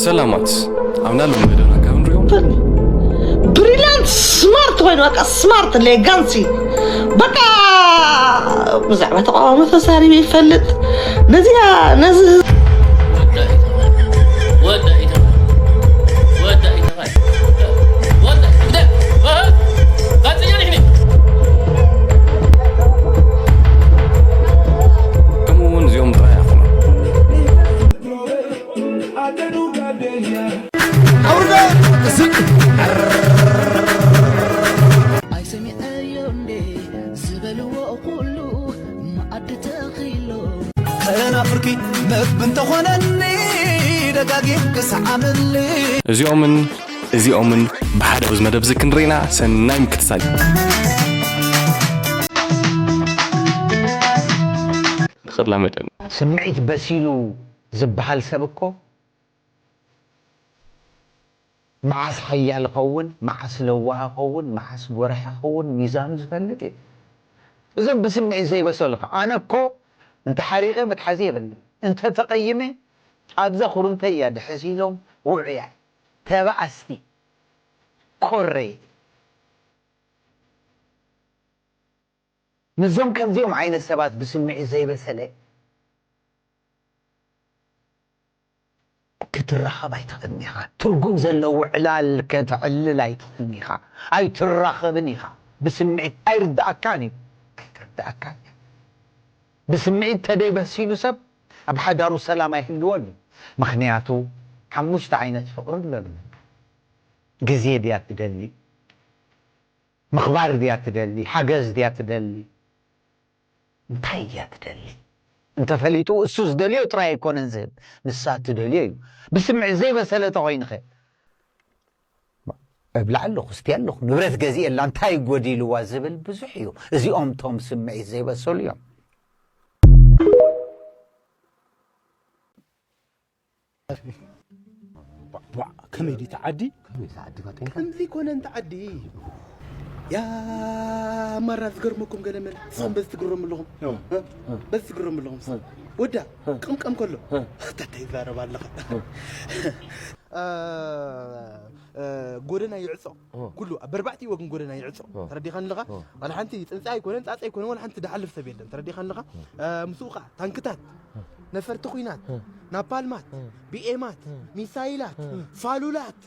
ሰላማት ኣብና ሎም መደና ካብ ንሪኦም ብሪላንት ስማርት ኮይኑ በቃ ስማርት ሌጋንሲ በቃ ብዛዕባ ተቃዋሚ ተሳሪበ ይፈልጥ ነዚኣ ነዚ ከምኡ እውን እዚኦም ጥራይ ኣይኮኑን። ኣይሰሚዐዮ እንዴ ዝበልዎ ኩሉ መኣዲ ተኺሎ ከናፍርኪ መግቢ እንተኾነኒ ደጋጊም ክሰዓመኒ እዚኦምን እዚኦምን ብሓደ ኣብዚ መደብ እዚ ክንርኢና ሰናይ ምክትታል እዩ። ክላመደን ስምዒት በሲሉ ዝበሃል ሰብ እኮ መዓስ ሓያል ኸውን መዓስ ለዋህ ኸውን መዓስ ጎራሕ ኸውን ሚዛኑ ዝፈልጥ እዩ። እዞም ብስምዒት ዘይበሰሉ ከ ኣነ እኮ እንተ ሓሪቐ መትሓዚ የብለይ እንተ ተቐይመ ኣብዛ ኩርምተይ እያ ድሕዝ ኢሎም ውዑያት ተባኣስቲ ኮረየ ነዞም ከምዚኦም ዓይነት ሰባት ብስምዒት ዘይበሰለ ክትራኸብ ኣይትኽእልን ኢኻ። ትርጉም ዘለዎ ዕላል ከተዕልል ኣይትኽእልን ኢኻ። ኣይትራኸብን ኢኻ። ብስምዒት ኣይርድኣካን እዩ። ኣይትርድኣካን እያ። ብስምዒት ተደይበሲሉ ሰብ ኣብ ሓዳሩ ሰላም ኣይህልወን እዩ። ምኽንያቱ ሓሙሽተ ዓይነት ፍቕሪ ኣለሉ። ግዜ ድያ ትደሊ? ምኽባር ድያ ትደሊ? ሓገዝ ድያ ትደሊ? እንታይ እያ ትደሊ? እንተፈሊጡ እሱ ዝደልዮ ጥራይ ኣይኮነን ዝህብ፣ ንሳ ትደልዮ እዩ። ብስምዒት ዘይበሰለ ተኾይኑኸ? እብላ ኣለኹ፣ ስቲ ኣለኹ፣ ንብረት ገዚኤላ እንታይ ጎዲልዋ ዝብል ብዙሕ እዩ። እዚኦም ቶም ስምዒት ዘይበሰሉ እዮም። ከመይ ድዩ ተዓዲ? ከምዚ ኮነ እንተ ዓዲ ያ ማራ ዝገርመኩም ገለ መለ ስኹም በዚ ትግረሙ ኣለኹም በዚ ትግረሙ ኣለኹም ወዳ ቅምቀም ከሎ እንታይ ይዛረብ ኣለኻ ጎደና ይዕጾ ኩሉ ኣብ በርባዕቲ ወግን ጎደና ይዕጾ ተረዲኻን ኣለኻ ዋላ ሓንቲ ጽንጻ ኣይኮነን ጻጻ ኣይኮነን ዋላ ሓንቲ ድሓልፍ ሰብ የለን ተረዲኻን ኣለኻ ምስኡ ከዓ ታንክታት ነፈርቲ ኲናት ናፓልማት ቢኤማት ሚሳይላት ፋሉላት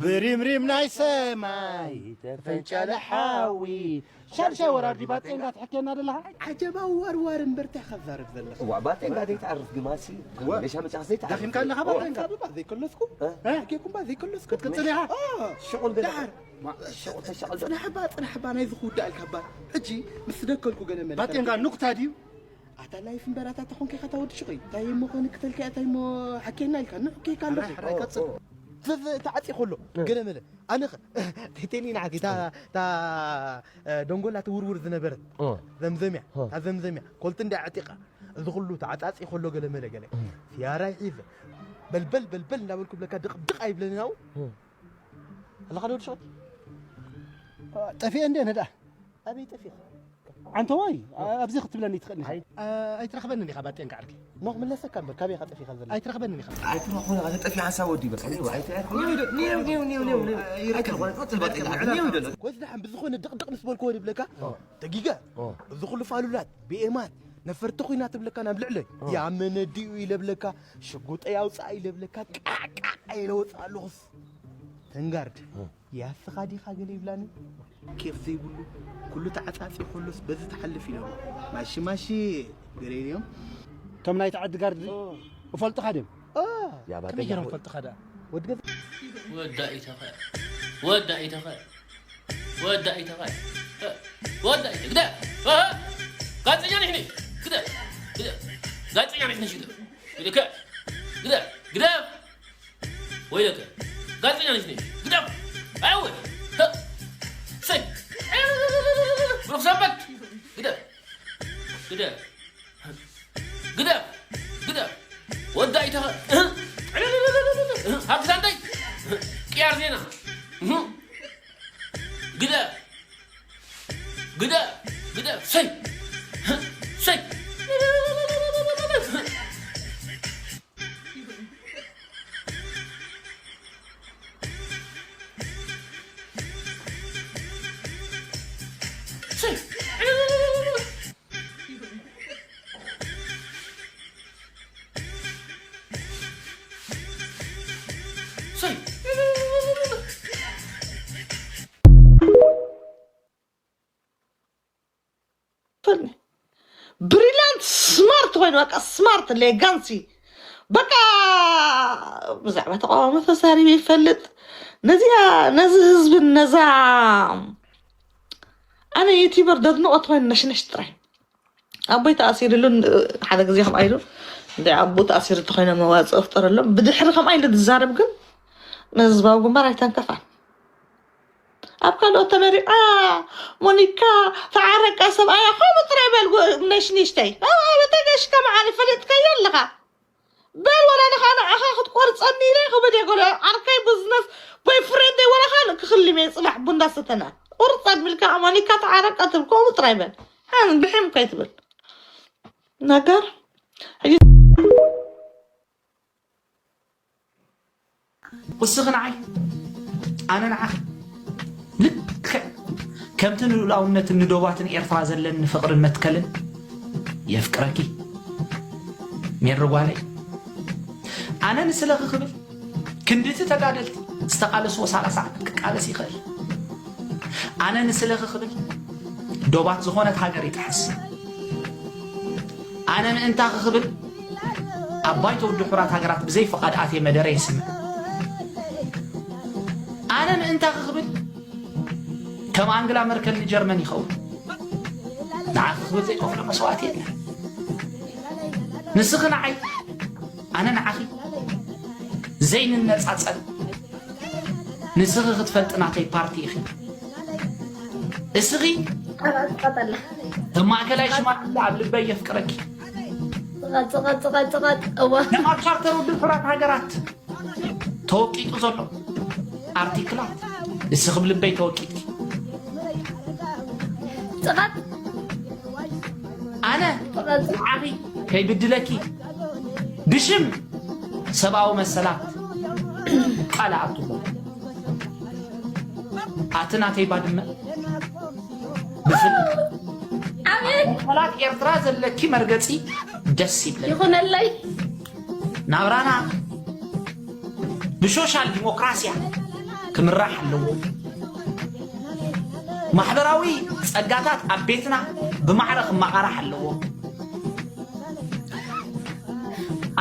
ብሪምሪም ናይ ሰማይ ተፈንጨለ ሓዊ ሻድሻይ ወራር ዲባ ጤንጋ ትሕኬና ደለኻ ዓጀባ ዋርዋር እምበር እንታይ ከዛርብ ዘለኻ እዋ ባጤንጋ ዘይትዓርፍ ግማሲ ሌሻ መጫ ዘይትዓርፍ ዳኺምካ ኣለኻ ባጤንጋ ባባ ዘይከለስኩ እ? ሓኪኩም ባ ዘይከለስኩ ክትቅጽል ኢኻ? እ፣ ሽቁል ገለ ዳር። ሽቁል ተሸቁል ገለ ጽናሕባ ጽናሕባ ናይ ዝኽውዳእልካ ባ ሕጂ ምስ ደከልኩ ገለ መለ ባጤንጋ ኑክታ ድዩ ኣታ ላይፍ እምበር ኣታ ተኾንካ ኢኻ እታ ወዲ ሽቑይ እንታይ እሞ ኾንክተልካ እያ እንታይ እሞ ሓኬና ኢልካ ንሕኬካ ኣለኹ ሕራይ ቀጽል ተዓጺ ከሎ ገለ መለ ኣነ ኸ ቴኒ ንዓኪ እታ እታ ደንጎላ ትውርውር ዝነበረት ዘምዘምያ እታ ዘምዘምያ ኮልቲ እንዳ ዕጢቓ እዚ ኩሉ ተዓጻጺ ከሎ ገለ መለ ገለ ያራይ ሒዘ በልበል በልበል እንዳበልኩ ብለካ ድቕድቕ ኣይብለንን ኣብኡ ኣለኻ ዶ ወዲ ሽቑይ ጠፊአ እንደ ነዳ ኣበይ ጠፊኻ ኣንተ ወይ ኣብዚ ክትብለኒ ትኽእል ኢኻ ኣይትረኽበንን ኢኻ ባጤንካ ዓርኪ እሞ ክምለሰካ እምበር ካበይ ኢኻ ጠፊኻ ዘላ ኣይትረኽበንን ኢኻ ኣይትረኽቦን ኢኻ ተጠፊ ሓሳብ ወዲ በቃ ኒው ኣይትረኽቦን ኒው ኒው ኒው ኒው ኒው ኣይትረኽቦን ቀጽል ባጤንካ ኒው ይደሎ ወዝ ደሓን ብዝኾነ ድቕድቕ ምስ በልክዎ ይብለካ ተጊገ እዚ ኩሉ ፋሉላት ቢኤማት ነፈርቲ ኹና ትብለካ ናብ ልዕለይ ያመነዲኡ ኢለ ብለካ ሽጉጠይ ኣውፅኣ ኢለ ብለካ ቃዕቃዕ ኢለ ወፅኣ ኣለኹስ ተንጋርድ ያስኻ ዲኻ ገለ ይብላኒ ኬፍ ዘይብሉ ኩሉ ተዓፃፂ ከሎስ በዚ ትሓልፍ ኢሎም ማሺ ማሺ ገለ ኢሎም እቶም ናይቲ ዓዲ ጋርድ እፈልጥኻ ድዮም ከመይ ገይሮም ፈልጥኻ ደኣ ወዲ ገዛ ወዳ ኢተኸ ወዳ ኢተኸ ወዳ ኢተኸ ወዳ ኢተ ግደ ጋዜጠኛ ነሽ ነሽ ግደ ግደ ጋዜጠኛ ነሽ ነሽ ግደ ግደ ግደ ግደ ወይለከ ጋዜጠኛ ነሽ ነሽ ግደ ኣይወ ሰይ ብሩክ ሰንበት ግደ ግደ ግደ ግደ ወዳ ኢተኸ ሃብቲ ሳንታይ ቅያር ዜና ግደ ግደ ግደ ሰይ ሰይ ብሪላንት ስማርት ኮይኑ በቃ ስማርት ሌጋንሲ በቃ ብዛዕባ ተቃዋሚ ተዛሪበ ይፈልጥ። ነዚኣ ነዚ ህዝብን ነዛ ኣነ ዩቲበር ደድንቆት ኮይኑ ነሽነሽ ጥራይ ኣቦይ ተኣሲርሉ ሓደ ግዜ ከምኣ ኢሉ እንደ ኣቦ ተኣሲሩ ተኮይኖም መዋፅኦ ፍጠረሎም ብድሕሪ ከምኣ ኢሉ ዝዛረብ ግን ንህዝባዊ ግንባር ኣይተንከፋን። ኣብ ካልኦት ተመሪዓ ሞኒካ ተዓረቃ ሰብኣያ ከምኡ ጥራይ በል ነሽኒሽተይ ተገሽካ መዓሪ ፈለጥካዮ ኣለኻ በል ወላ ንኻ ንዓኻ ክትቆርፀኒ ኢለ ክብል እየ ገለ ዓርከይ ብዝነስ ቦይፍሬንደይ ወላ ካልእ ክኽልም እየ ፅባሕ ቡንዳ ሰተና ቁርፅ ኣቢልካ ሞኒካ ተዓረቃ ትብል ከምኡ ጥራይ በል ሓን ብሒም ከይትብል ነገር እስኺ ንዓይ ኣነ ንዓኺ ልክዕ ከምቲ ንልኡላውነትን ንዶባትን ኤርትራ ዘለኒ ፍቕርን መትከልን የፍቅረኪ ሜሪ ጓለይ ኣነ ንስለኺ ክብል ክንድቲ ተጋደልቲ ዝተቓለስዎ ሳላ ሰዓት ክቃለስ ይኽእል ኣነ ንስለኺ ክብል ዶባት ዝኾነት ሃገር ይጥሕስ ኣነ ምእንታኺ ክብል ኣብ ባይቶ ውድብ ሕቡራት ሃገራት ብዘይ ፍቓድ ኣትየ መደረ የስምዕ ኣነ ምእንታኺ ክብል ከም ኣንግላ መርከል ንጀርመን ይኸውን ንዓኺ ክብል ዘይከፍሎ መስዋእቲ የለን ንስኺ ንዓይ ኣነ ንዓኺ ዘይንነፃፀል ንስኺ ክትፈልጢ ናተይ ፓርቲ ኢኺ እስኺ ከም ማእከላይ ሽማግለ ኣብ ልበይ የፍቅረኪ ንኣብ ቻርተር ውድብ ሕራት ሃገራት ተወቂጡ ዘሎ ኣርቲክላት እስኺ ብ ልበይ ተወቂጥኪ ኣነ ንዓኺ ከይብድለኪ ብሽም ሰብኣዊ መሰላት ቃል ኣኣቱ ኣለኹ ኣቲ ናተይ ባድመ ብፍላይ ኣብ መሰላት ኤርትራ ዘለኪ መርገጺ ደስ ይብለኒ ይኹነለይ ናብራና ብሾሻል ዲሞክራስያ ክምራሕ ኣለዎ ማሕበራዊ ጸጋታት ኣብ ቤትና ብማዕረ ክመቓራሕ ኣለዎ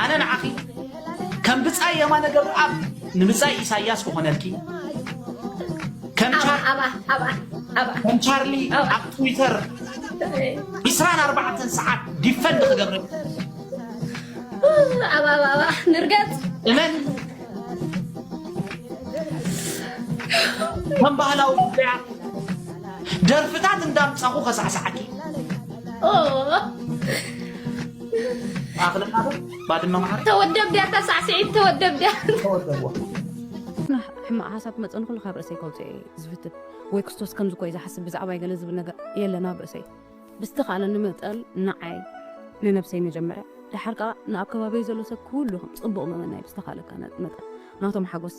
ኣነ ንዓኺ ከም ብጻይ የማነ ገብረኣብ ንብጻይ ኢሳያስ ክኾነልኪ ከም ከም ቻርሊ ኣብ ትዊተር ዒስራን ኣርባዕተን ሰዓት ዲፈንድ ክገብረልኪ ኣባባባ ንርገጽ እመን ከም ባህላዊ ጉዳያት ደርፍታት እንዳምጻኹ ከሳዕሳዓኪ ኣኽለና ዶ ባድመ ማዕረ ተወደብ ድያ እታ ሳዕስዒት ተወደብ ድያ ተወደብዎ ሕማቕ ሓሳብ መፀ ንኩሉ ካብ ርእሰይ ከውፅኦ እየ ዝፍትን ወይ ክርስቶስ ከምዚ እኮ እዩ ዝሓስብ ብዛዕባይ ገለ ዝብል ነገር የለን ኣብ ርእሰይ ብዝተኻእለኒ መጠን ንዓይ ንነብሰይ መጀመርያ ደሓር ከዓ ንኣብ ከባቢይ ዘሎ ሰብ ኩሉ ከም ፅቡቕ ምምናይ ብዝተኻእለካ መጠን ናቶም ሓጎስ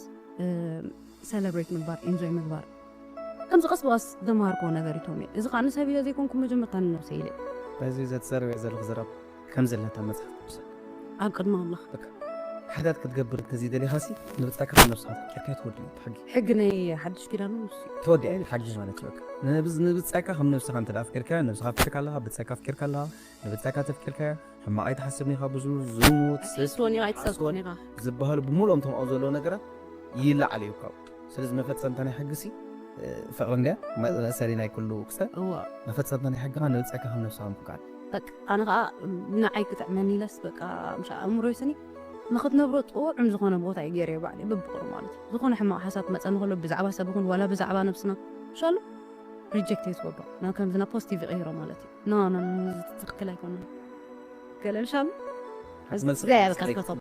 ሰለብሬት ምግባር ኢንጆይ ምግባር ከምዚ ቀስ ብቐስ ዘምሃርክዎ ነገር እዩ ቶሚ እዚ ከዓ ንሰብ ኢለ ዘይኮንኩ መጀመርታ ንነብሰይ ኢለ በዚ ዘትሰርበ ዘለኹ ዘረባ ከም ዘለታ መጽሓፍ ቅዱስ ኣብ ቅድሚ ኣምላኽ ሓጢኣት ክትገብር እንተዘይደሊኻሲ ንብጻካ ካብ ነብስኻ ተቂርካ ትወድእ እዩ ሕጊ ሕጊ ናይ ሓድሽ ኪዳን ንሱ እዩ ተወዲኣ እዩ ሓጊ ማለት እዩ በቃ ንብዝ- ንብጻካ ከም ነብስኻ እንተ ኣፍቂርካዮ ነብስኻ ኣፍቂርካ ኣለኻ ብጻካ ኣፍቂርካ ኣለኻ ንብጻካ ተፍቂርካዮ ሕማቕ ኣይትሓስብን ኢኻ ብዙ ዝሙት ስስ ትወን ኢኻ ኣይትጸጽን ኢኻ ዝበሃሉ ብምልኦም እቶም ኣብኡ ዘለዉ ነገራት ይለዓል እዩ ካብኡ ስለዚ መፈጸምታ ናይ ሕጊ ሲ ፍቕሪ እንድያ መእሰሪ ናይ ኩሉ ክሰ እዋ መፈጸምታ ናይ ሕጊ ኸዓ ንብጻካ ከም ነብስኻ ምፍቃር በቃ ኣነ ከዓ ንዓይ ክጥዕመኒ ኢለስ በቃ ምሽ ኣእምሮይ ስኒ ንኽትነብሮ ጥዑም ዝኾነ ቦታ እዩ ገይረዮ ባዕለይ በብቑሩ ማለት እዩ ዝኾነ ሕማቕ ሓሳብ ክመፀኒ ከሎ ብዛዕባ ሰብ ይኹን ዋላ ብዛዕባ ነብስና ምሻሉ ሪጀክት እየ ዝገብሮ ናብ ከምዚ ናብ ፖዚቲቭ ይቕይሮ ማለት እዩ ኖ ኖ ኖ እዚ ትኽክል ኣይኮነን ገለ ምሻሉ ሓንቲ መልሲ ዘያበካ ክሰብ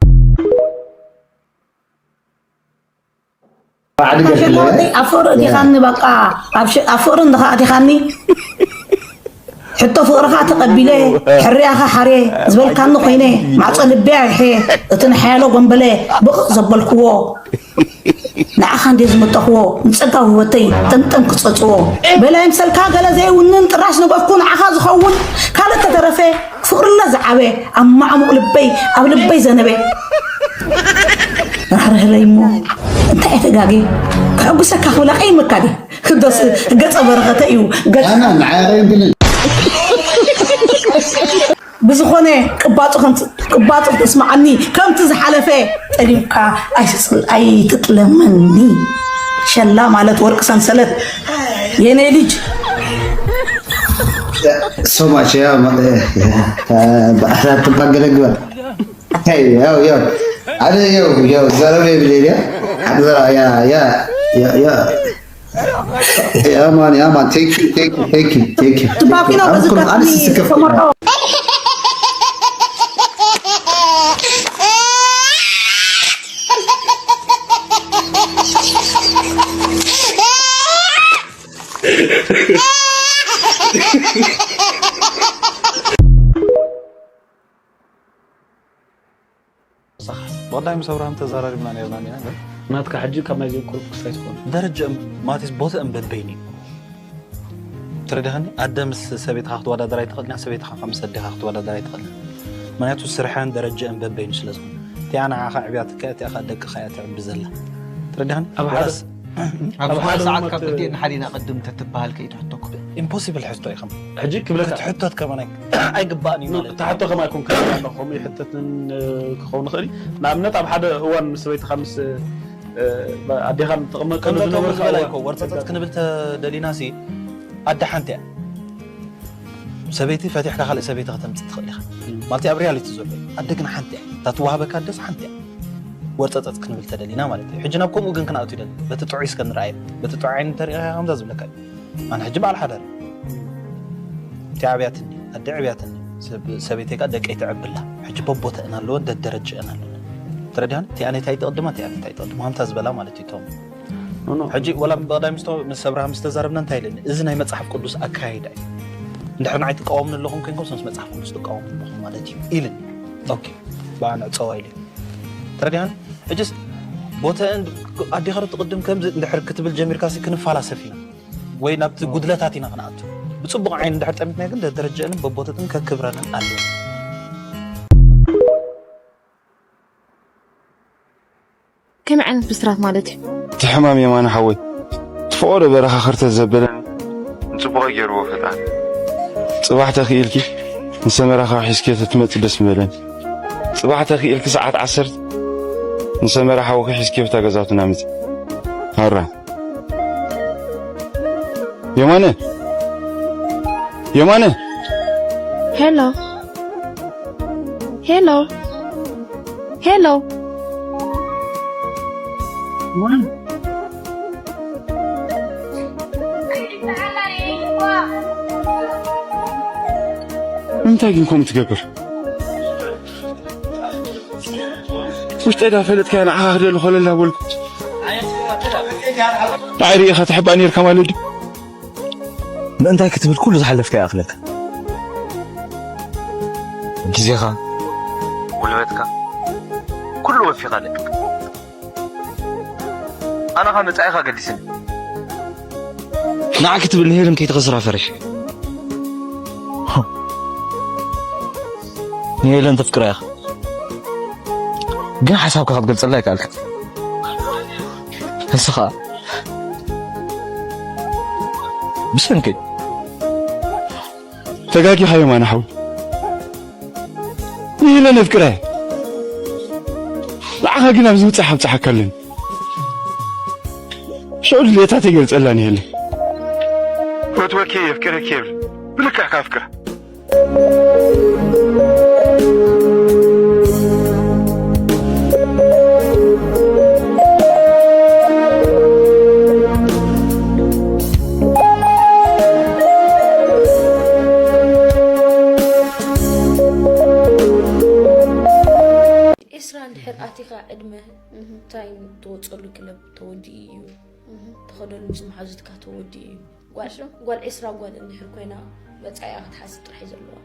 ኣፍቅሪ ዲኻኒ በቃ ኣብ ፍቅሪ እንድኻ ኣቲኻኒ ሕቶ ፍቅርኻ ተቀቢለ ሕርያኻ ሓርየ ዝበልካኒ ኮይነ ማዕፆ ልበይ ኣይሐ እቲ ንሓያሎ ጎንበለ ብቕቕ ዘበልክዎ ንዓኻ እንደ ዝመጠኽዎ ንፀጋ ውህበተይ ጠምጠም ክፀፅዎ በላይ ምሰልካ ገለ ዘይውንን ጥራሽ ንገፍኩ ንዓኻ ዝኸውን ካልእ ተተረፈ ፍቕርለ ዝዓበ ኣብ ማዕሙቕ ልበይ ኣብ ልበይ ዘነበ ራህርህለይ እሞ እንታይ ተጋጊ? ክሕጉሰካ ክብላ ቀይምካ ዲ? ክደስ ገጸ በረኸተ እዩ። ገጸ ኣና ንዓረን ግን ብዝኾነ ቅባጹ ከምቲ ቅባጹ ክትስማዓኒ ከምቲ ዝሓለፈ ጠሊምካ ኣይትጥለመኒ። ሸላ ማለት ወርቂ ሰንሰለት የኔ ልጅ so much. Yeah, yeah. But I have to pack the gun. Hey, yo, yo. I don't, yo, yo, Zara, baby, yeah. I'm Zara, yeah, yeah, yeah, yeah. Yeah, man, yeah, man. Thank you, thank you, thank you, thank you. Thank you. Bakino I'm bazı cool. I'm katni sick of tomorrow. ብቐዳይ ምስ ኣብርሃም ተዘራሪብና ነርና ኢና ግን ናትካ ሕጂ ካብ ናይ ዘይቁሩብ ክስታይ ትኾን ደረጃ ማቴስ ቦታ እምበበይኒ ትረዳኸኒ ኣደ ምስ ሰቤትካ ክትወዳደር ኣይትኽእልና ሰቤትካ ካብ ምስ ኣዴኻ ክትወዳደር ኣይትኽእልና ምክንያቱ ስርሐን ደረጃ እምበበይኑ ስለ ዝኾነ እቲኣ ንዓኻ ዕብያትካ እቲኣ ከዓ ደቅኻ እያ ትዕቢ ዘላ ትረዳኸኒ ኣብ ሓደ ወላስ ኣብ ኣብ ሓደ ሓደ ሰዓት ሞመንት ካብ ክልቲኤን ሓደ ኢና ቅድም ተትበሃል ከይትሕቶ እኮ ኢምፖሲብል ሕቶ ኢኹም ሕጂ ክብለካ ክትሕቶት ከማን ኣይ- ኣይግባእን እዩ ማለት እዩ። እታ ሕቶ ከማይ ኮን ከለና ኣለኹም ይሕተትን ክኸውን ይኽእል እዩ ንኣብነት ኣብ ሓደ እዋን ምስ ሰበይትኻ ምስ ኣዴኻ ትቕመጠሉ ከምዛ ዝነበርካ ዝበላ እዋን እኮ ወርፀፀት ክንብል ተደሊና ሲ ኣደ ሓንቲ እያ ሰበይቲ ፈቲሕካ ካልእ ሰበይቲ ከተምፅእ ትኽእል ኢኻ ማለት ኣብ ሪያሊቲ ዘሎ እዩ ኣደ ግን ሓንቲ እያ እታ ትዋሃበካ ኣደስ ሓንቲ እያ ወርፀፀት ክንብል ተደሊና ማለት እዩ ሕጂ ናብ ከምኡ ግን ክንኣቱ ይደሊ በቲ ጥዑይ እስከ ንረኣየ በቲ ጥዑይ ዓይኒ እንተሪእኻ ከምዛ ዝብለካ እዩ ኣነ ሕጂ በዓል ሓዳር እቲ ዓብያትኒ ኣደ ዕብያትኒ ሰበይተይ ከዓ ደቀይ ትዕብላ ሕጂ በቦተአን ኣለወን ደደረጀአን ኣለወን ተረዲሃን እቲ ኣነታይ ትቕድማ እቲ ኣነታይ ትቕድማ ሃምታ ዝበላ ማለት እዩ ቶም ሕጂ ወላ ብቐዳይ ምስ ምስ ኣብርሃም ዝተዛረብና እንታይ ኢለኒ እዚ ናይ መፅሓፍ ቅዱስ ኣካይዳ እዩ እንድሕር ንዓይ ትቃወምኒ ኣለኹም ኮይንኩም ምስ መፅሓፍ ቅዱስ ትቃወሙ ኣለኹም ማለት እዩ ኢልኒ ኦኬ ብኣ ንዕፀዋ ኢለ ተረዲሃን ሕጅስ ቦተአን ኣዴኻ ዶ ትቕድም ከምዚ እንድሕር ክትብል ጀሚርካ ሲ ክንፋላሰፍ ኢና ወይ ናብቲ ጉድለታት ኢና ክንኣቱ ብፅቡቕ ዓይኒ እንድሕር ጠሚትና ግን ደደረጀአንን በቦተትን ከክብረንን ኣለዎ ከመይ ዓይነት ብስራት ማለት እዩ? እቲ ሕማም የማነ ሓወይ እቲ ፈቐዶ በረኻ ክርተት ዘበለኒ ንፅቡቐይ ገይርዎ ፈጣሪ። ፅባሕ ተኽኢልኪ ንሰመራ ካብ ሒዝክዮ ተትመፂ ደስ ምበለኒ። ፅባሕ ተኽኢልኪ ሰዓት ዓሰርተ ንሰመራ ሓውኺ ሒዝክዮ ብታ ገዛውትና ምፂ። ሃራ የማነ የማነ ሄሎ ሄሎ ሄሎ እንታይ ግን ከምኡ ትገብር? ውሽጠይ ዳ ፈለጥካያ ንዓኻ ክደሊ ኮለል ዳበልኩ ንዓይ ርኢኻ ትሕባእ ነይርካ ማለት ድዩ? ምእንታይ ክትብል ኩሉ ዝሓለፍካዮ ይኣኽለካ። ግዜኻ፣ ጉልበትካ፣ ኩሉ ወፊኻ ኣለካ። ኣነ ኸኣ መጻኢኻ ገዲስኒ። ንዓ ክትብል ንሄለን ከይትኸስራ ፈሪሐ። ንሄለን ተፍቅራ ኢኻ። ግን ሓሳብካ ክትገልጸላ ኣይከኣልካ። ንስኻ ብሰንከይ ተጋጊኻ የማነ ሓው ንኢለ ነፍቅረ ንዓኻ ግን ኣብዚ ምብጻሕ ኣብጽሓካ ኣለኒ ሽዑ ድሌታ ተገልጸላ ንሄለ ፈትወኪ የፍቅረኪ የብል ብልክዕ ካፍቅር ኤስራ እንድሕር ኣቲኻ ዕድመ እንታይ ትወፀሉ ክለብ ተወዲኡ እዩ ተኸደሉ ምስ መሓዙትካ ተወዲኡ እዩ ጓል ጓል ኤስራ ጓል እንድሕር ኮይና መፃኢኣ ክትሓስብ ጥራሕ እዩ ዘለዋ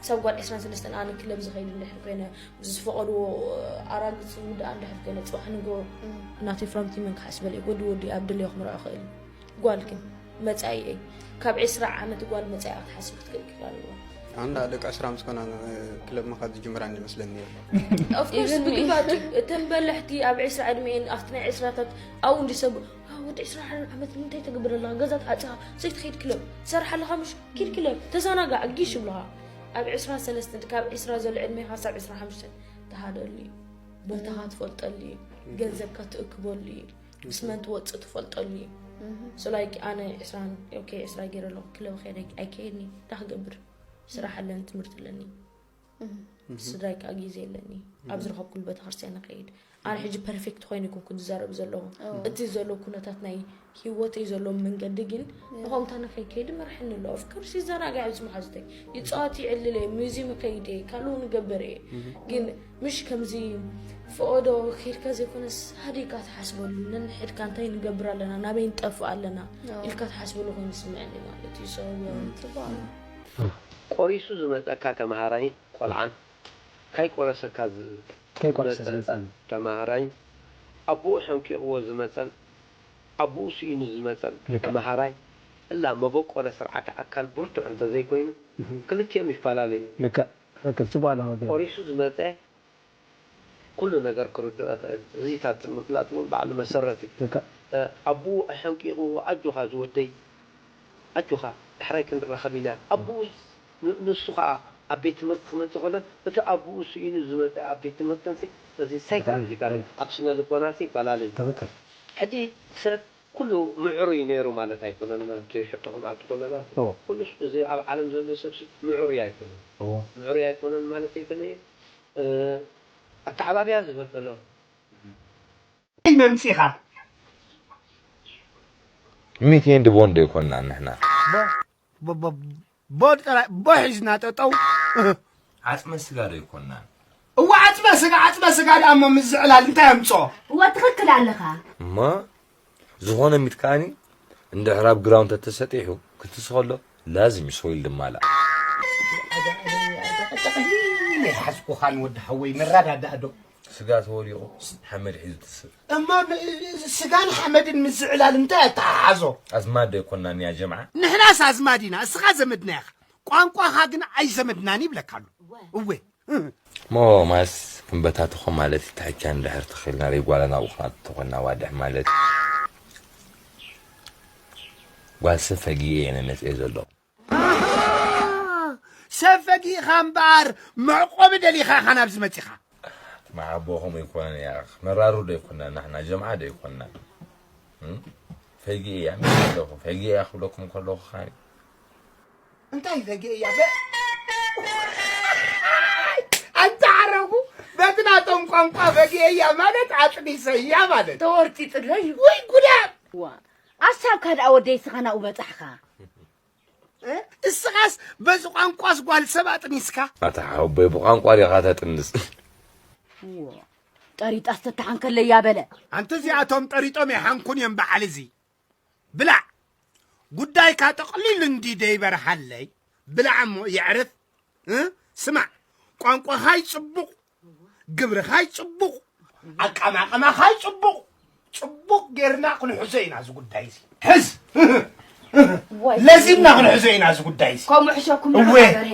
ክሳብ ጓል ዕስራን ሰለስተን ኣነ ክለብ ዝኸይድ እንድሕር ኮይነ ዝፈቐድዎ ኣራግፅ ውድኣ እንድሕር ኮይነ ፅባሕ ንጎ ናተይ ፍራምቲ መን ክሓስበለይ ወዲ ወዲ ኣብ ድለዮ ክምርዖ ክእል እዩ ጓል ግን መፃኢኤይ ካብ ዕስራ ዓመት ጓል መፃኢኣ ክትሓስብ ክትክእል ክእል ኣለዋ ኣንዳ ደቂ ዕስራ ምስ ኮና ክለብ ምኻድ ዝጅምራ እንዲ መስለኒ ነይሩ። Of course ብግባቱ እተን በለሕቲ ኣብ ዕስራ ዕድሜን ኣብቲ ናይ ዕስራታት ኣብኡ እንዲ ሰብ "ዋ፣ ወዲ ዕስራ ዓመት እንታይ ተገብር ኣለኻ? ገዛ ትሓጽኻ ዘይትኸይድ ክለብ ትሰርሕ ኣለኻ ምሽ? ኪድ ክለብ ተዘናጋዕ ጊሽ ይብሉኻ። ኣብ ዕስራ ሰለስተ ካብ ዕስራ ዘሎ ዕድሜኻ ሳብ ዕስራ ሓሙሽተ ተሃደሉ እዩ። ቦታኻ ትፈልጠሉ እዩ። ገንዘብካ ትእክበሉ እዩ። ምስ መን ትወፅእ ትፈልጠሉ እዩ። So like ኣነ ዕስራ okay ዕስራ ገይረ ኣለኹ ክለብ ከይደ ኣይከይድኒ እንታይ ክገብር ስራሕ ኣለኒ ትምህርቲ ኣለኒ ስድራይ ከዓ ግዜ ኣለኒ ኣብ ዝረኸብኩሉ ቤተክርስትያን ንኸይድ ኣነ ሕጂ perfect ኮይኑ ይኩንኩ ዝዛረብ ዘለኹ እቲ ዘሎ ኩነታት ናይ ህይወተይ ዘሎ መንገዲ ግን ንኸምታ ንኸይከይድ መርሐኒ ኣሎ of course ይዘናጋዕ ምስ መሓዙተይ ይፃወት ይዕልል እየ ሙዚየም ከይድ እየ ካልኡ ንገበር እየ ግን ምሽ ከምዚ ፈኦዶ ከይድካ ዘይኮነስ ሃዲካ ትሓስበሉ ነንሕድካ እንታይ ንገብር ኣለና ናበይ ንጠፍእ ኣለና ኢልካ ትሓስበሉ ኮይኑ ይስምዐኒ ማለት እዩ so ፅቡቅ ቆሪሱ ዝመፀካ ተምሃራይ ቆልዓን ካይቆረሰካ ዝመፀ ተምሃራይ ኣቦኡ ሐንቂቕዎ ዝመፀን ኣቦኡ ስኢኑ ዝመፀን ተምሃራይ እላ መበቆለ ስርዓተ ኣካል ብርቱዕ እንተዘይኮይኑ ክልቲኦም ይፈላለዩ። ቆሪሱ ዝመፀ ኩሉ ነገር ክርድኦ ይኽእል። እዚታት ምፍላጥ እውን ባዕሉ መሰረት እዩ። ኣቦኡ ኣሐንቂቑዎ ኣጆኻ ዝወደይ ኣጆኻ ዳሕራይ ክንራኸብ ኢና ኣቦኡ ንሱ ከዓ ኣብ ቤት ትምህርቲ ክመፅእ ከሎ እቲ ኣቦኡ ስኢኑ ዝመፀ ኣብ ቤት ትምህርቲ ንሲ እዚ ሳይኮሎጂካል ኣብ ስነ ልቦና ሲ ይፈላለ እዩ። ሕጂ ሰብ ኩሉ ምዕሩይ ነይሩ ማለት ኣይኮነን ማለት እዩ። ሕቶኹም ኣብቲ ከለና ኩሉ እዚ ኣብ ዓለም ዘሎ ሰብ ሲ ምዕሩይ ኣይኮነን። ምዕሩይ ኣይኮነን ማለት ኣይኮነ ኣተዓባብያ ዝበጠሎ መምፂኻ ሚት ኤንድ ቦንድ ኣይኮንና ንሕና ቦድ ጥራይ ቦ ሒዝና ጠጠው ዓፅመ ስጋ ዶ ኣይኮንናን እዋ ዓፅመ ስጋ ዓፅመ ስጋ ደኣ እሞ ምስ ዝዕላል እንታይ ኣምፅኦ እወ ትኽክል ኣለኻ እማ ዝኾነ ሚት ከዓኒ እንድሕር ኣብ ግራውንድ ተተሰጢሑ ክትስኸሎ ላዝም እዩ ሶይል ድማላ ሓዝኩኻን ወዲ ሓወይ ንረዳዳእ ዶ ስጋ ተወዲቑ ሓመድ ሒዙ ትስእ እማ ስጋን ሓመድን ምስ ዝዕላል እንታይ ኣተሓሓዞ ኣዝማድ ዶ ኣይኮንናን ያ ጀምዓ ንሕናስ ኣዝማድ ኢና እስኻ ዘመድና ኢኻ ቋንቋኻ ግን ኣይዘመድናን ይብለካ ኣሎ እወ ሞ ማስ ክንበታተኾ ማለት እዩ ታቻ እንድሕር ተኺልና ሪጓላ ናብኡ ክናት ተኾንና ዋድሕ ማለት ጓል ሰብ ፈጊኤ እየ ነመፅኤ ዘሎ ሰብ ፈጊእኻ እምበኣር መዕቆቢ ደሊኻ ኢኻ ናብዚ መፂኻ መሓቦ ከምኡ ይኮነን እያ መራሩ ዶ ይኮና ናሕና ጀምዓ ዶ ይኮና ፈጊ እያ ምስ ኣለኹ ፈጊ እያ ክብለኩም ከለኹ ካኒ እንታይ ፈጊ እያ ኣንታ ዓረቡ በቲ ናቶም ቋንቋ ፈጊ እያ ማለት ኣጥኒሰ እያ ማለት ተወርጢጥለይ ወይ ጉዳ ኣሳብካ ደኣ ወደይ ስኻ ናብኡ በጻሕኻ እስኻስ በዚ ቋንቋስ ጓል ሰብ ኣጥኒስካ ኣታ ሓወቦይ ብቋንቋ ዲኻ ተጥንስ ጠሪጣስ ተተሓንከለያ በለ ኣንቲ እዚኣቶም ጠሪጦም ይሓንኩን እዮም በዓል እዚ ብላዕ ጉዳይካ ጠቕሊሉ እንዲ ደይበርሃለይ ብላዕ እሞ የዕርፍ ስማዕ ቋንቋኻይ ጽቡቕ ግብርኻይ ጽቡቕ ኣቃማቕማኻይ ጽቡቕ ጽቡቕ ጌርና ክንሕዞ ኢና እዚ ጉዳይ እዚ ሕዝ ለዚምና ክንሕዞ ኢና እዚ ጉዳይ እዚ ከምኡ ሕሸኩም እወ በርሄ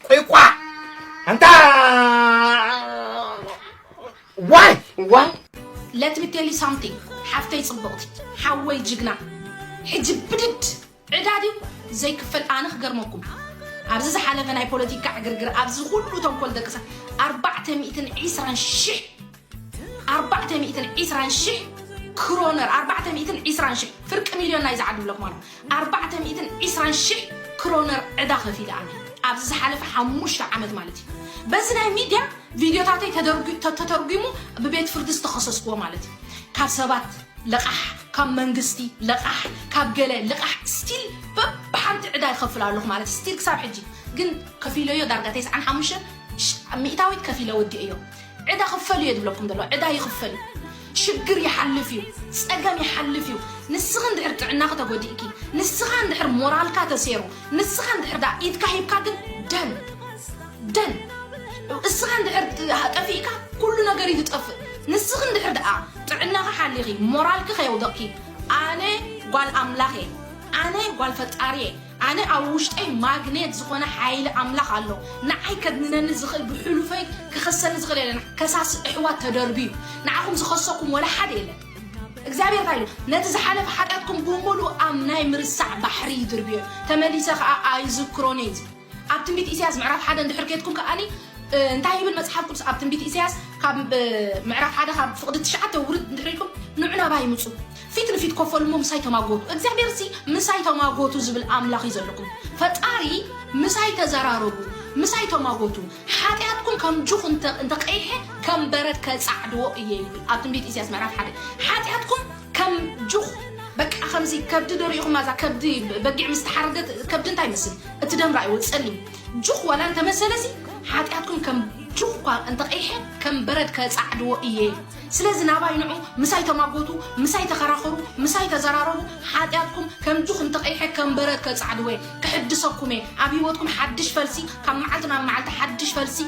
ቁይቋ ኣንታ ዋይ ዋይ Let me tell you something ሓፍተይ ፅብቕቲ ሓወይ ጅግና ሕጂ ብድድ ዕዳ ድዩ ዘይክፈል ኣነ ክገርመኩም ኣብዚ ዝሓለፈ ናይ ፖለቲካ ዕግርግር ኣብዚ ኩሉ ተንኮል ደቅሳ ኣርባዕተ ሚእትን ዒስራን ሽሕ ኣርባዕተ ሚእትን ዒስራን ሽሕ ክሮነር ኣርባዕተ ሚእትን ዒስራን ሽሕ ፍርቂ ሚልዮን ናይ ዝዓዲ ብለኩም ኣሎ ኣርባዕተ ሚእትን ዒስራን ሽሕ ክሮነር ዕዳ ከፊለ ኣነ ኣብዚ ዝሓለፈ ሓሙሽተ ዓመት ማለት እዩ በዚ ናይ ሚድያ ቪድዮታተይ ተተርጒሙ ብቤት ፍርዲ ዝተኸሰስክዎ ማለት እዩ ካብ ሰባት ልቓሕ ካብ መንግስቲ ልቓሕ ካብ ገለ ልቓሕ still በብሓንቲ ዕዳ ይኸፍል ኣለኹ ማለት still ክሳብ ሕጂ ግን ከፊለዮ ዳርጋ ተስዓን ሓሙሽተ ሚእታዊት ከፊለ ወዲእዮ ዕዳ ክፈል እየ ዝብለኩም ዘሎ ዕዳ ይኽፈል እዩ ሽግር ይሓልፍ እዩ ፀገም ይሓልፍ እዩ ንስኺ እንድሕር ጥዕናኺ ተጎዲእኪ ንስኻ እንድሕር ሞራልካ ተሴሩ ንስኻ እንድሕር ዳ ኢድካ ሂብካ ግን ደን ደን እስኻ እንድሕር ጠፊእካ ኩሉ ነገር እዩ ዝጠፍእ ንስኺ እንድሕር ደኣ ጥዕናኺ ሓሊኺ ሞራልኪ ከየውደቕኪ ኣነ ጓል ኣምላኽ እየ ኣነ ጓል ፈጣሪ እየ ኣነ ኣብ ውሽጠይ ማግኔት ዝኾነ ሓይሊ ኣምላኽ ኣሎ። ንዓይ ከድንነኒ ዝኽእል፣ ብሕሉፈይ ክኸሰኒ ዝኽእል የለን። ከሳሲ ኣሕዋት ተደርብዩ፣ ንዓኹም ዝኸሰኩም ወላ ሓደ የለን። እግዚኣብሔር እንታይ ኢሉ? ነቲ ዝሓለፈ ሓጢኣትኩም ብምሉእ ኣብ ናይ ምርሳዕ ባሕሪ ይድርብዮ፣ ተመሊሰ ኸኣ ኣይዝክሮን እየ ዝብል። ኣብ ትንቢት ኢሳያስ ምዕራፍ ሓደ እንድሕር ከድኩም ከኣኒ፣ እ፣ እንታይ ይብል መጽሓፍ ቅዱስ ኣብ ትንቢት ኢሳያስ ካብ፣ እ፣ ምዕራፍ ሓደ ካብ ፍቕዲ ትሽዓተ ውርድ እንድሕር ኢልኩም፣ "ንዑ ናባይ ምጹ፣ ፊት ንፊት ኮፈሉ እሞ ምሳይ ተማጎቱ።" እግዚኣብሔር ሲ "ምሳይ ተማጎቱ" ዝብል ኣምላኽ እዩ ዘለኩም። ፈጣሪ "ምሳይ ተዘራረቡ፣ ምሳይ ተማጎቱ፣ ሓጢኣትኩም ከም ጁኽ እንተ-፣ እንተቐይሐ ከም በረድ ከጻዕድዎ እየ" ይብል ኣብ ትንቢት ኢሳያስ ምዕራፍ ሓደ። ሓጢኣትኩም ከም ጁኽ፣ በቃ ከምዚ ከብዲ ዶ ርኢኹማ? እዛ ከብዲ በጊዕ ምስ ተሓረደት ከብዲ እንታይ ይመስል? እቲ ደም ራእይዎ ጸሊም። ጁኽ ዋላ እንተመሰለሲ፣ ሓጢኣትኩም ከም ጁኽ እኳ እንተቐይሐ፣ ከም በረድ ከጻዕድዎ እየ። ስለዚ ናባይ ንዑ፣ ምሳይ ተማጎቱ፣ ምሳይ ተኸራኸሩ፣ ምሳይ ተዘራረቡ። ሓጢኣትኩም ከም ጁኽ እንተቐይሐ፣ ከም በረድ ከጻዕድዎ እየ። ክሕድሰኩም እየ። ኣብ ህይወትኩም ሓድሽ ፈልሲ፣ ካብ መዓልቲ ናብ መዓልቲ ሓድሽ ፈልሲ።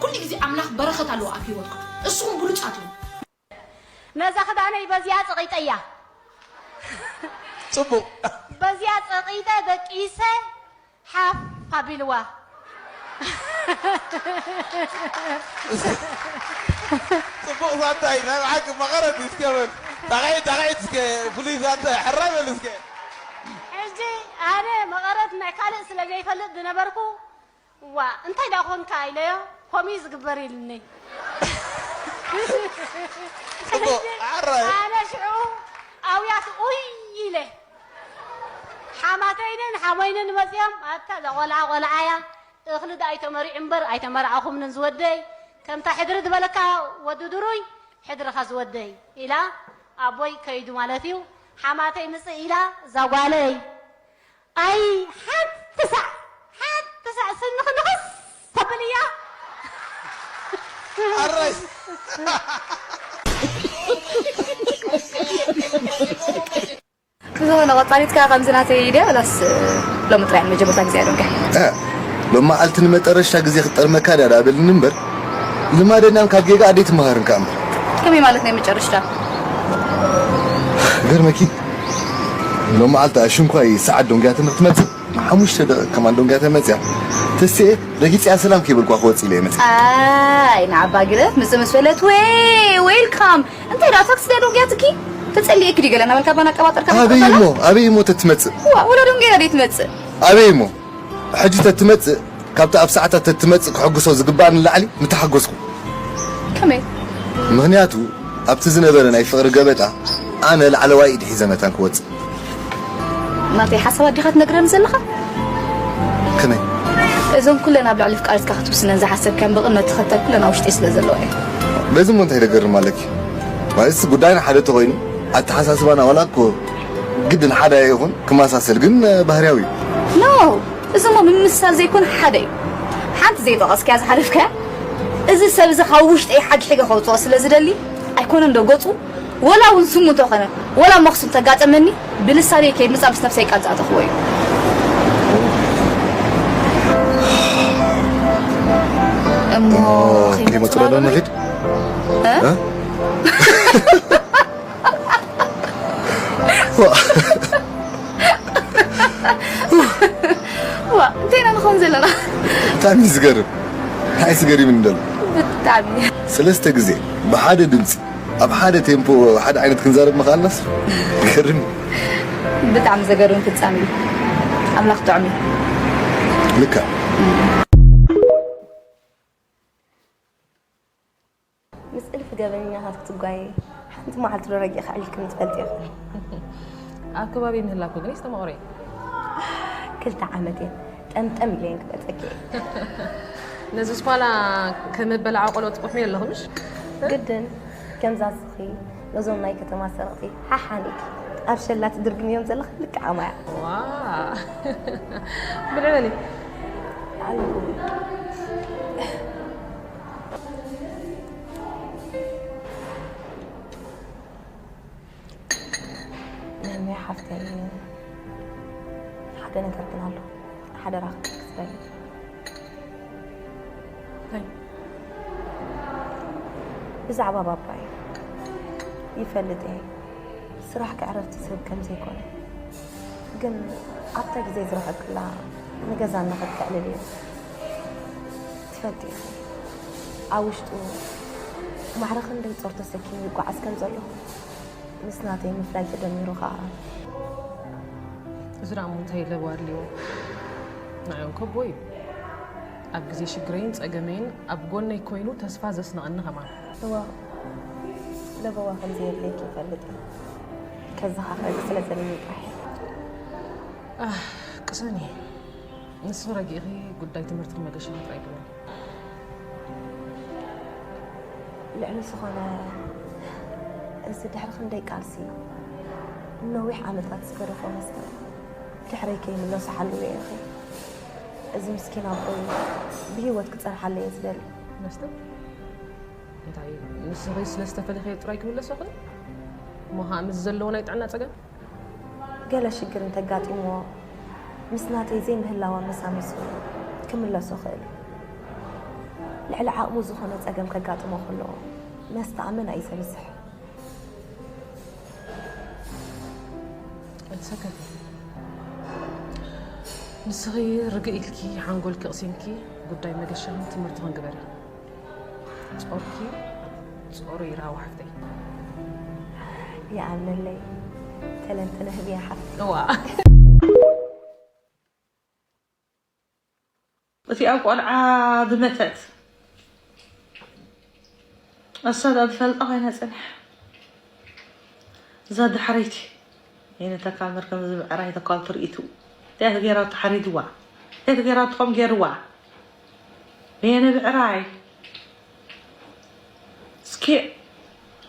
ኩሉ ግዜ ኣምላኽ በረኸት ኣለዎ ኣብ ህይወትኩም። እስኹም ብሉጻት ኢኹም። ነዛ ክዳነይ በዚኣ ጸቒጠያ። ጽቡቕ። በዚኣ ጸቒጠ ደቂሰ ሓፍ ኣቢልዋ። ጽቡቕ ዛንታ እዩ። ናይ ብሓቂ መቐረት እዩ። እስከ በል። ጣቕዒት፣ ጣቕዒት እስከ ፍሉይ ዛንታ እዩ። ሕራይ በል እስከ። ሕጂ ኣነ መቐረት ናይ ካልእ ስለ ዘይፈልጥ ዝነበርኩ፣ "ዋ፣ እንታይ ደኣ ኾንካ?" ኢለዮ። "ከምኡ እዩ ዝግበር" ኢሉኒ። ጽቡቕ። ሕራይ። ኣነ ሽዑ ኣውያት ኡይ ኢለ። ሓማተይንን ሓሞይንን መጺኦም፣ "ኣታ እዛ ቖልዓ ቖልዓ እያ፣ እኽሊ ደኣ ኣይተመሪዑ እምበር ኣይተመርዓኹምንን ዝወደይ፣ ከምታ ሕድሪ ዝበለካ ወዲ ድሩይ ሕድርኻ ዝወደይ" ኢላ፣ ኣቦይ ከይዱ ማለት እዩ። ሓማተይ ምጽእ ኢላ፣ "እዛ ጓለይ፣ ኣይ ሓንቲ ሳዕ፣ ሓንቲ ሳዕ ስንኺ ንኽስ ተብልያ?" ኣራይ። ብዝኾነ ቆጻሪትካ ከምዚ ናተይ ድያ ወላስ ሎሚ ጥራይ ንመጀመርታ ግዜ ዶንካ? እ፣ ሎሚ መዓልቲ ንመጠረሽታ ግዜ ክጠርመካ ድያ ዳኣ በልኒ እምበር፣ ልማደኛን ካብ ጌጋ ኣደይ ትመሃርን ከኣ እምበር። ከመይ ማለት ናይ መጨረሽታ? ገርመኪ፣ ሎሚ መዓልቲ ኣሽንኳይ ሰዓት ዶንግያ ትምህርቲ መጽእ፣ ሓሙሽተ ደቂቕ ከማን ዶንግያ ተመጽያ፣ ተስኤ ረጊጽያ ሰላም ከይበልኳ ክወጽእ ኢለ እየ መጽእ። ኣይ ንዓባ ግደፍ፣ ምጽእ ምስ በለት፣ ወይ ዌልካም። እንታይ ደኣ ታክሲ ድያ ዶንግያትኪ? ተጸሊኤኪ ድዩ ገለ እናበልካ ባና ኣቀባጠርካ ኣበይ እሞ ኣበይ እሞ ተትመጽእ? ዋ ወላ ዶንግያ ደኣ ትመጽእ። ኣበይ እሞ ሕጂ ተትመጽእ ካብቲ ኣብ ሰዓታት ተትመጽእ ክሕጉሶ ዝግባእ ንላዕሊ ምተሓጎስኩ። ከመይ? ምኽንያቱ ኣብቲ ዝነበረ ናይ ፍቕሪ ገበጣ ኣነ ላዕለዋይ ኢድ ሒዘ መታን ክወጽእ። ናተይ ሓሳባት ዲኻ ትነግረኒ ዘለኻ? ከመይ? እዞም ኩለን ኣብ ልዕሊ ፍቃሪትካ ክትውስነን ዝሓሰብካን ብቕድመ ተኸተል ኩለን ኣብ ውሽጠይ ስለ ዘለዋ እየ። በዚ እሞ እንታይ ደገርም ኣለኪ? ማለትስ ጉዳይና ሓደ ተኾይኑ ኣተሓሳስባና ዋላ እኮ ግድን ሓደ ኣይኹን ክመሳሰል ግን ባህርያዊ እዩ። ኖ! እዚ እሞ ምምስሳል ዘይኮነ ሓደ እዩ። ሓንቲ ዘይጠቐስካያ ዝሓለፍካያ እዚ ሰብ እዚ ካብ ውሽጠይ ሓግሒገ ከውፅኦ ስለ ዝደሊ ኣይኮነን ዶ ገፁ ወላ እውን ስሙ እንተኾነ ወላ መኽሱ እንተጋጠመኒ ብልሳነይ ከይምፃእ ምስ ነብሰይ ቃል ዝኣተኽዎ እዩ። እሞ ከይመፅእ ዶ ንኺድ? ዋ እንታይ ኢና ንኸውን ዘለና? ብጣዕሚ እዩ ዝገርም። እንታይ ዝገርም እንደሎ? ብጣዕሚ። ሰለስተ ግዜ ብሓደ ድምፂ ኣብ ሓደ ቴምፖ ሓደ ዓይነት ክንዛረብ ምኽኣልናስ ይገርም እዩ። ብጣዕሚ ዘገርም ፍጻሜ እዩ። ኣምላኽ ጥዑም እዩ። ልክዕ። ምስ እልፊ ገበነኛታት ክትጓየ ሓንቲ መዓልቲ ዶ ረጊእኻ ዕሊልክኒ ትፈልጢ ኢኺ? ኣብ ከባቢ ምህላኩ ግን ይስተማቕሮ እየ። ክልተ ዓመት እየን ጠምጠም ኢለ እየን ክመፀኪ እየ። ነዚ ስኳላ ከመበላዓ ቆሎ ትቑሕሚ ኣለኹ ምሽ? ግድን ከምዛ ስኺ ነዞም ናይ ከተማ ሰረቕቲ ሓሓኒኪ ኣብ ሸላ ትድርግምዮም ዘለኺ ልክዕ ኣማያ። ዋ ብልዕሊ ኣለኹ። ነሚያ ሓፍተይ ሓደ ነገር ግን ኣሎ ሓደራ ክትበሊ። እንታይ? ብዛዕባ ባባይ ይፈልጥ እየ ስራሕ ከዕረፍቲ ዝህብ ከም ዘይኮነ። ግን ኣብታ ግዜ ዝረኸብክላ ንገዛ እናኸድካ ዕልል እዩ። ትፈልጢ ኢኺ፣ ኣብ ውሽጡ ማዕረ ክንደይ ጾር ተሰኪሙ ይጓዓዝ ከም ዘሎ ምስ ናተይ ምፍላይ ተደሚሩ ኸኣ። እዚ ደኣ እሞ እንታይ ለበዋ ኣድልዮ? ንዓዮም ከቦ እዩ። ኣብ ግዜ ሽግረይን ጸገመይን ኣብ ጎነይ ኮይኑ ተስፋ ዘስነቐኒ ከማን። እዋ፣ ለበዋ ከም ዘየድልየኪ ይፈልጥ እየ። ከዘኻኽረኪ ስለ ዘለኒ ጥራሕ እየ። ኣህ፣ ቅሰኒ። ንስኺ ረጊእኺ ጉዳይ ትምህርትኺ መገሻ ጥራይ ግበሪ። ልዕሊ ዝኾነ፣ እዚ ድሕሪ ክንደይ ቃልሲ፣ ነዊሕ ዓመታት ዝገደፎ መስተ ድሕረይ ከይምለሶ ሓልውዮ ኢኺ። እዚ ምስኪን ኣቦይ ብህይወት ክጸንሓለይ እየ ዝደሊ። መስተ? እንታይ፣ ንስኺ ስለ ዝተፈለኽዮ ጥራይ ክምለሶ ይኽእል? እሞ ኸኣ ምስ ዘለዎ ናይ ጥዕና ጸገም? ገለ ሽግር እንተጋጢምዎ፣ ምስ ናተይ ዘይምህላው ኣመሳሚሱ ክምለሶ ይኽእል እዩ። ልዕሊ ዓቕሙ ዝኾነ ጸገም ከጋጥሞ ከሎ፣ መስተ ኣመና እዩ ዘብዝሕ። ኣይትሰከፊ። ንስኺ ርግእ ኢልኪ፣ ሓንጎልኪ ኣቕሲንኪ፣ ጉዳይ መገሻኽን ትምህርትኽን ግበሪ። ጾርኪ ጾሩ ይርሃው ሓፍተይ። ይኣምነለይ። ተለንትነ ህብያ ሓፍተይ። እዋ። እቲኣ ቆልዓ ብመተት እሳ ዶ ትፈልጣ ኮይና ጽንሕ። እዛ ዳሕረይቲ የነ ተካል መርከም ዝብዕራይ ተካል ትርኢቱ። እንታይ ገይራ ተሓሪድዋ? እንታይ ገይራ ትኾም ገይርዋ? የነ ብዕራይ። እስኪ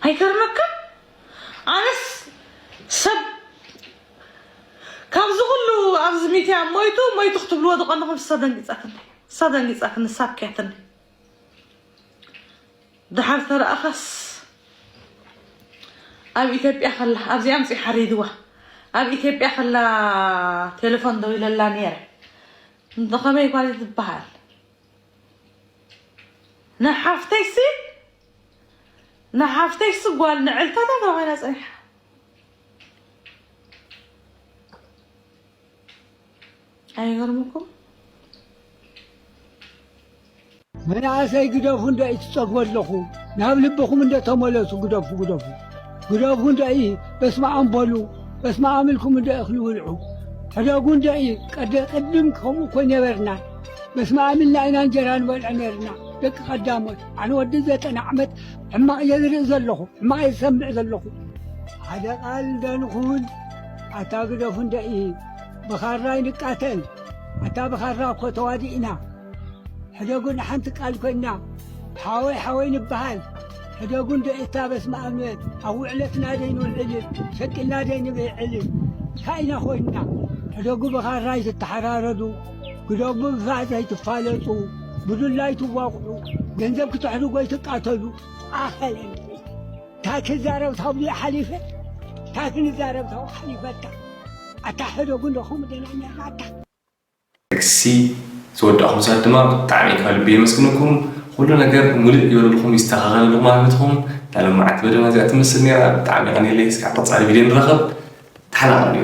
ኣይገርመካ? ኣነስ ሰብ ካብዚ ኩሉ ኣብዚ ሚድያ ሞይቱ ሞይቱ ክትብልዎ ዝቐንኹም እሳ ደንጊጻትኒ። እሳ ደንጊጻትኒ፣ እሳ ኣብክያትኒ። ደሓር ተረኣኻስ ኣብ ኢትዮጵያ ከላ፣ ኣብዚኣ ኣምጺኡ ሓሪድዋ። ኣብ ኢትዮጵያ ከላ ቴሌፎን ደዊለላ ነይረ። እንተ ኸመይ ጓል ትበሃል? ንሓፍተይሲ ንሓፍተይሲ ጓል ንዕልታታ ተባሂላ ጸኒሓ። ኣይገርምኩም? መናእሰይ ግደፉ እንዶ ይትጸግቡ ኣለኹ። ናብ ልብኹም እንዶ ተመለሱ፣ ግደፉ፣ ግደፉ። ግደፉ እንዶ ይ በስመ ኣም በሉ፣ በስመ ኣም ኢልኩም እንዶ እኽሊ ብልዑ። ሕደጉ እንዶ ይ ቀደ ቅድም ከምኡ እኮ ነበርና። በስመ ኣም ኢልና ኢና እንጀራ ንበልዕ ነርና። ደቂ ቀዳሞት፣ ኣነ ወዲ ዘጠና ዓመት ሕማቕ እየ ዝርኢ ዘለኹ፣ ሕማቕ እየ ዝሰምዕ ዘለኹ። ሓደ ቃል እንዶ ንኹን፣ ኣታ ግደፉ እንዶ ይ ብኻራ ይንቃተል። ኣታ ብኻራ እኮ ተዋዲእና። ሕደጉ ንሓንቲ ቃል ኮይና፣ ሓወይ ሓወይ ንበሃል። ሕደጉ እንዶ እታ በስመ ኣብ ኣብ ውዕለትና ደይንውዕል፣ ሸቂልና ደይንብዕል። እንታይ ኢና ኮይንና? ሕደጉ ብኻራ ኣይትተሓራረዱ፣ ግደጉ ብፋእ ዘይትፋለጡ፣ ብዱላ ኣይትዋቕዑ፣ ገንዘብ ክተሕድጉ ኣይትቃተሉ። ኣኸለን እንታይ ክዛረብ ታብሉ ሓሊፈ፣ እንታይ ክንዛረብ ታብኡ ሓሊፈታ። ኣታ ሕደጉ እንዶ ከምኡ ደይና ነርና ኣታ። ጥቅሲ ዝወዳእኹም ሰባት ድማ ብጣዕሚ ካብ ልቢ የመስግነኩም። ኩሉ ነገር ሙሉእ ይበለልኩም፣ ይስተኻኸለልኩም ኣብ ህይወትኩም። እታ ለማዓት በደና እዚኣ ትመስል ነይራ። ብጣዕሚ የቐንየለይ። እስካብ ቀጻሊ ቪድዮ ንራኸብ። ተሓላቐሉ።